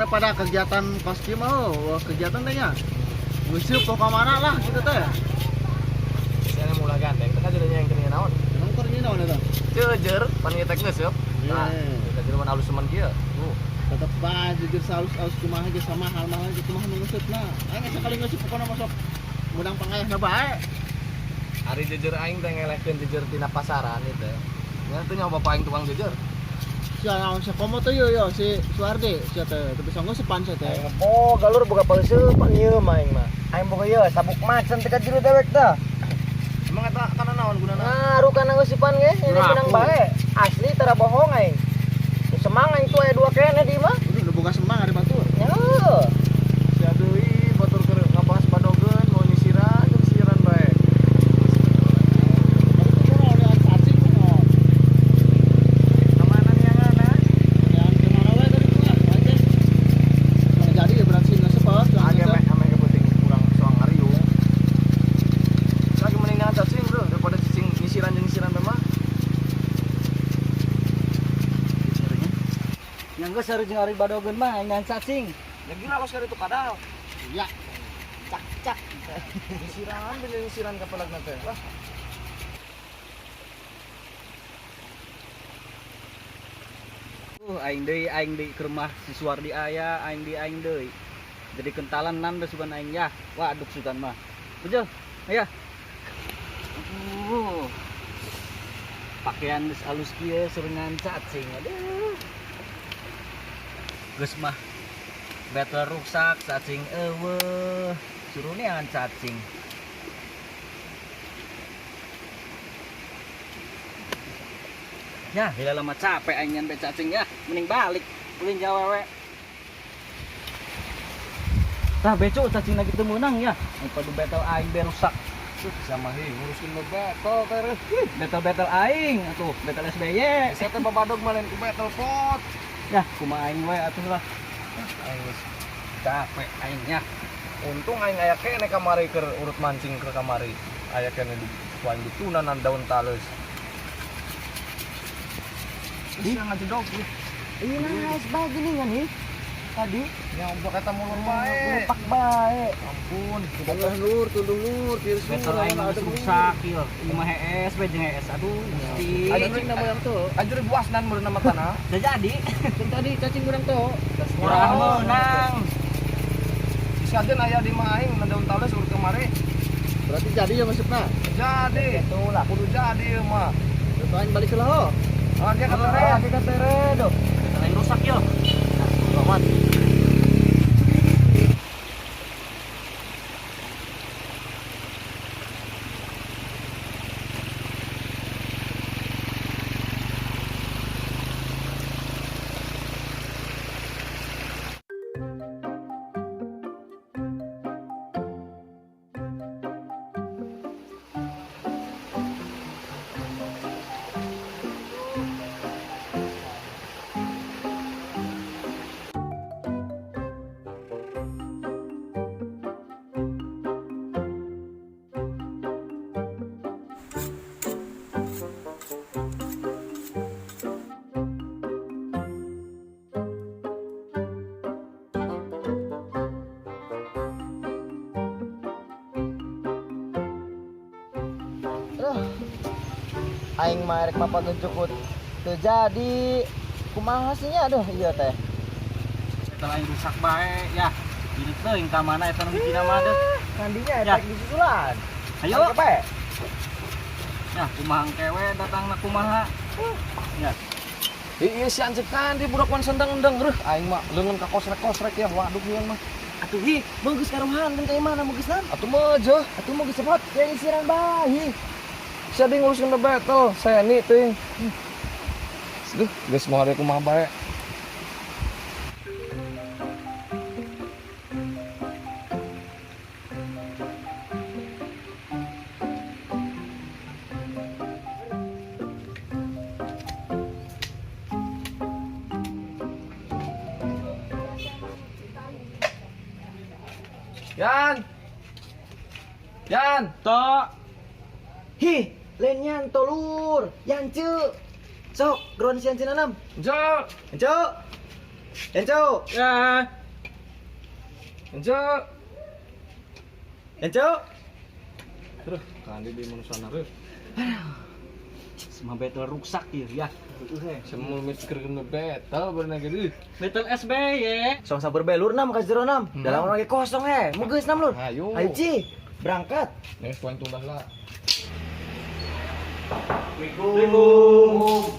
Mana pada kegiatan kostum oh, kegiatan teh nya. Nguseup ka mana lah kitu teh. Saya mulai gandeng, teh kan jadinya yang kena naon. Emang keur naon eta? Jejer, pan ieu teh ngeuseub. Nah, Iya. kita jelema alus semen kieu. Tetep bae jujur salus-alus kumaha ge sama hal mahal ge kumaha nu ngeuseupna. Aing sakali ngeusup pokona masuk mudang pangayahna bae. Ari jejer aing teh ngelehkeun jejer tina pasaran ieu teh. Nya teh nyawa bapak aing tukang jejer. Sia naon sia komo teh yo yo si Suardi sia teh teu bisa ngeusepan sia teh. Aing boga lur boga pauseupan ieu mah aing mah. Aing boga ieu sabuk macan teh ka jero dewek tah. Emang eta kana naon gunana? Ngaruh kana ngeusipan ge, ini Ngaku. menang bae. Asli tara bohong aing. Nu Semang aing tuh aya dua kene di mah. Udah nu boga semang ari batur. Nya. Sia deui batur keur ngabahas badogeun mau nyisiran jeung sisiran bae. Tapi kumaha udah cacing kumaha. Kamana nianganna? Yang kemana we tadi tuh ah, aja. Nggak jadi ya berarti ngeusup oh, tukang Age ngeusup. meh ame kepenting kurang soang ngariung. Lagi mending jangan cacing bro daripada cacing nyisiran jeung nyisiran teh mah. Yang geus ari jeung ari badogeun mah aing ngan cacing. Ya gila los itu kadal. Iya. Cak cak. Nyisiran bener nyisiran ka pelagna teh. Wah. Aing deui ke rumah si Suwardi aya, aing deui. Jadi kentalan nan da sugan aing ya. Waduh sugan mah. Bejel, aya. Aduh. Pakaian geus alus kieu serengan cacing. Aduh. Geus mah betel rusak cacing eueuh. Suruh neangan cacing. Ya, bila lama capek aing nyan cacing ya, mending balik. Ulin jawa we. Tah beco cacing lagi teu meunang ya. Aing padu betel aing be rusak. Sama hi ngurusin bebetel teh. Betel-betel aing atuh, betel SBY. Saya teh babadog mah lain ku betel pot. Ya, kumaha aing we atuh lah. Aing geus capek aing ya. Untung aing aya keneh kamari keur urut mancing ke kamari. Aya keneh di ku aing ditunanan daun taleus. Ih, ngajedog ih. Iya nah, bae geuningan hi. Tadi Nya udah kata mulur bae. lupak bae. Ampun. Tunduh lur, tunduh lur, tieu Betel aing geus rusak ieu. Ieu mah hees we jeung hees. Aduh, Gusti. Cacing na yang tuh. Anjir buas nan meureun nama tanah. Udah jadi. Yang tadi cacing kurang tuh. Kurang meunang. Bisa aja aya di mah aing na daun taleus urut kamari. Berarti jadi ya masukna. Jadi, Itulah. kudu jadi ieu mah. Terus aing balik ke lah. Ah, dia kata Ah, kita tere do. Betel aing rusak ieu. Selamat. Aduh. Aing mah rek mapageun cukut. Teu jadi. Kumaha sih nya aduh ieu teh. Betel aing rusak bae ya. Jadi teuing ka mana eta nu hijina mah deuh. Kandinya Ya. eta disusulan. Ayo. Ayo bae. Ya, kumaha engke we datangna kumaha. Ya, Iya si anjing kan di budak wan sendang-endang reuh aing mah leungeun ka kosrek-kosrek ya waduh ieu mah. Atuh hi, mun geus karuhan mun ka imahna mun geus naon? Atuh mah jeuh, Atuh mun geus cepot ya isiran bae. sia deui nguruskeun bebetel, saya teuing. Duh, geus moal hari kumaha bae. Yan. Yan. Tok. Hi, lain nyan tolur, yance. Sok, geron sian nanam. Jo. Cuk. Enco. Ya. Enco. Enco. Terus kandi di manusana reuh. Semua battle rusak ieu ya. Semul mikir kena battle bener gitu. Battle SBY. Song sabar bae lur nam ka jero nam. Dalam lagi kosong he. Mu geus nam lur. Ayo. Ayo Ci, berangkat. Nih poin tundah lah. Assalamualaikum.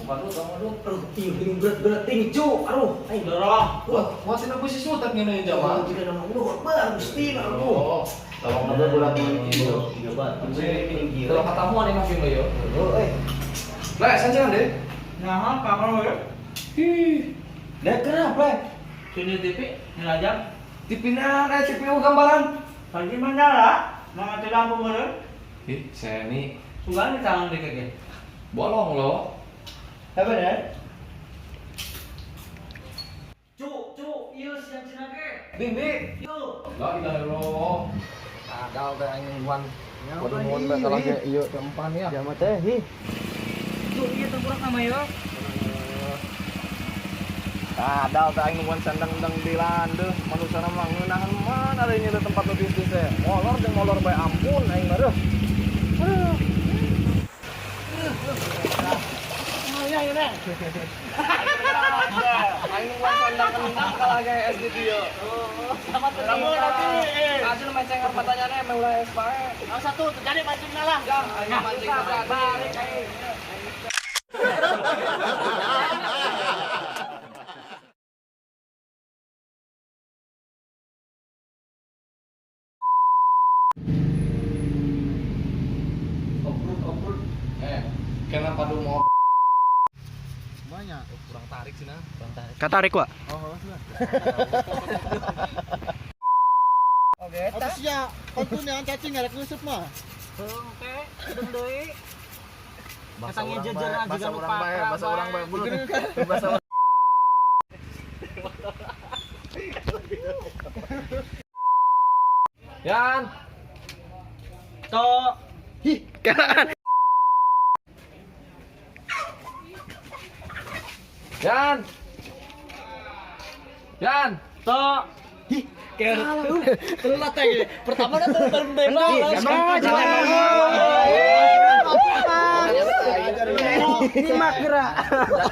Buka dulu, kamu dulu. Aduh, ini berat-berat ini, cu. Aduh, aing Dorong. Wah, masih nunggu si Sultan ngene jamaah. Jika nama lu akbar, Gusti, aku. Oh, tolong nabe bulan ini. Tolong katamu aneh makin lo yo. Oh, eh. Lah, sanjangan deh. Nah, kapan lo ya? Ih, Lah kenapa? Sini TV, ngelajang. TV na, CPU gambaran. Pagi mandala, mau mati lampu meren. Ih, saya ini Sugan di tangan deh keke. bolong loh. Apa ya? Cu, cu, ieu siang cina ge. Bimbi. Yo. La ilaha illallah. Kadal teh aing nungguan. Waduh nuhun teh salah ge ieu teh empan ya. Jama teh, hi. Cu, ieu tengkurak nama yo. Kadal teh aing nungguan sandang-endang di landeuh, manusana mah ngeunahan mana ada ini tempat nu bisnis teh. Molor jeung molor bae ampun aing mah reuh. Aduh. Aing nungguan sandang-endang kalah ge SD dieu. Sama kamu nanti. Aja nu menceng pertanyaannya emang ulah es bae. Yang satu terjadi mancing lah. Ya, aing mancing balik aing. Oprut. Kenapa lu mau Banyak. kurang tarik sih nah? Katarik, Wak. Oh, sudah. Oke, Apa sih ya? Kontu yang cacing ngarek nguseup mah. Hengke, deung deui. Bahasa Katanya urang jajan bae, aja bahasa nu urang bae, pakra bahasa urang bae. bae. Belum. Bahasa urang. Yan. To. Hi. Yan. Yan. To. Hi. Telat aja. Pertama kan baru nembak. Nyimak gerak.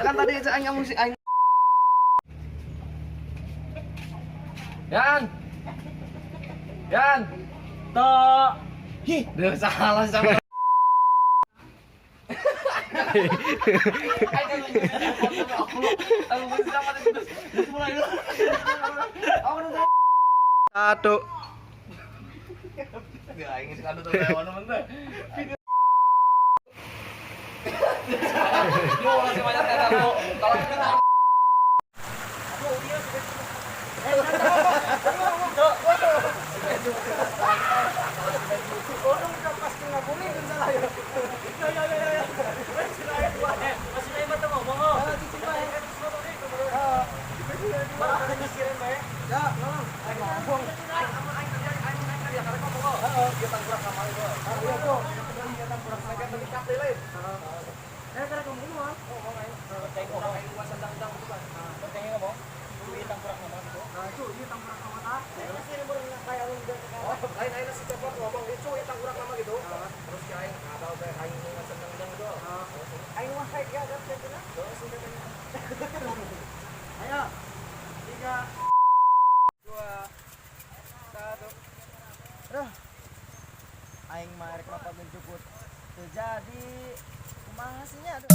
Kan tadi aing ngomong si aing. Yan. Yan. To. Hi. Duh, salah sama. Satu. Ya, aing sih kadu tuh lewat temen teh. Yo, masih banyak kata kalau kita Ayo. 3 2 1. Aduh. Aing mah rek mapageun jukut. Teu jadi kumaha sih nya aduh.